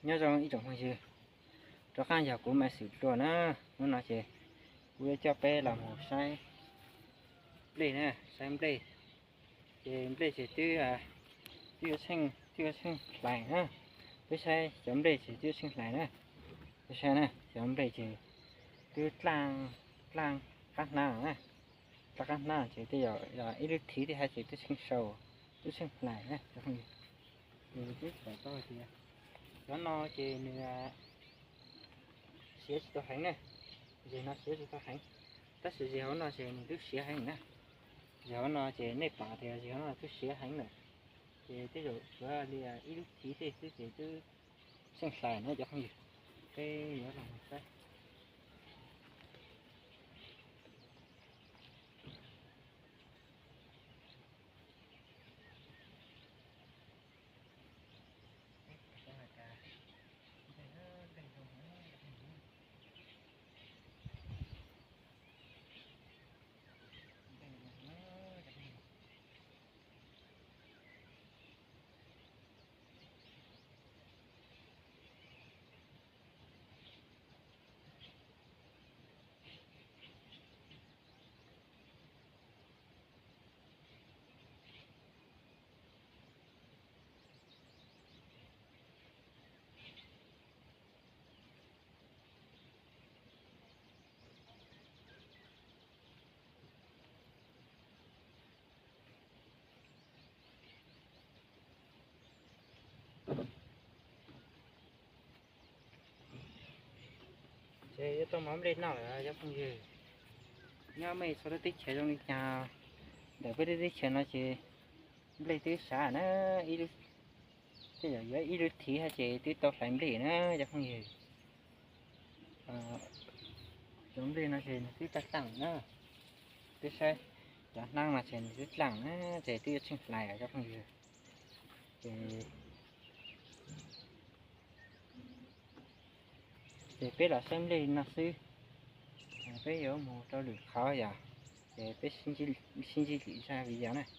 Nyob zoo ib tsoom phooj ywg, rov qab yog kuv Maiv Xwm dua na. Hnub no ces kuv yuav coj peb los mus saib nplej na, saib nplej. Ces nplej ces twb, twb yuav tsheej, twb yuav tsheej hlais na. Peb saib cov nplej ces twb yuav tsheej hlais na. Peb saib na, cov nplej ces twb dlaaj, dlaaj qab hnab na. Dlaaj qab hnab ces tej zaum ib lub thiv tej hab ces twb tsheej sau, twb tsheej hlais na cov phooj ywg. Ces twb pom tau hais tias cov no ces nws siav tsis tau heev na. Zig no siav tsis tau heev, tab sis zig hauv no ces nws twb siav heev na. Zig hauv no ces nej pom tias zig hauv no twb siav heev lawm. Ces tej zaum tsuav li ib lub thiv tej xwb ces twb tsheej hlais na cov phooj ywg. Peb yuav los mus saib. Ces yuav tau mov nplej noj lawm cov phooj ywg. Nyob mej txhua lub teb chaws zoo li cas, ntawm peb lub teb chaws no ces nplej twb sav na, ib lub, tej zaum yuav ib lub thiv hab ces twb tau hlais nplej na cov phooj ywg. Cov nplej no ces nws twb dlaaj dlaaj na, twb saib cov hnab no ces nws twb dlaaj na, ces twb yuav tsheej hlais cov phooj ywg. Ces, ces peb los saib nplej no xwb, peb yuav mus rau lwm qhov yom, ces peb sib ntsib lwm zaj video na.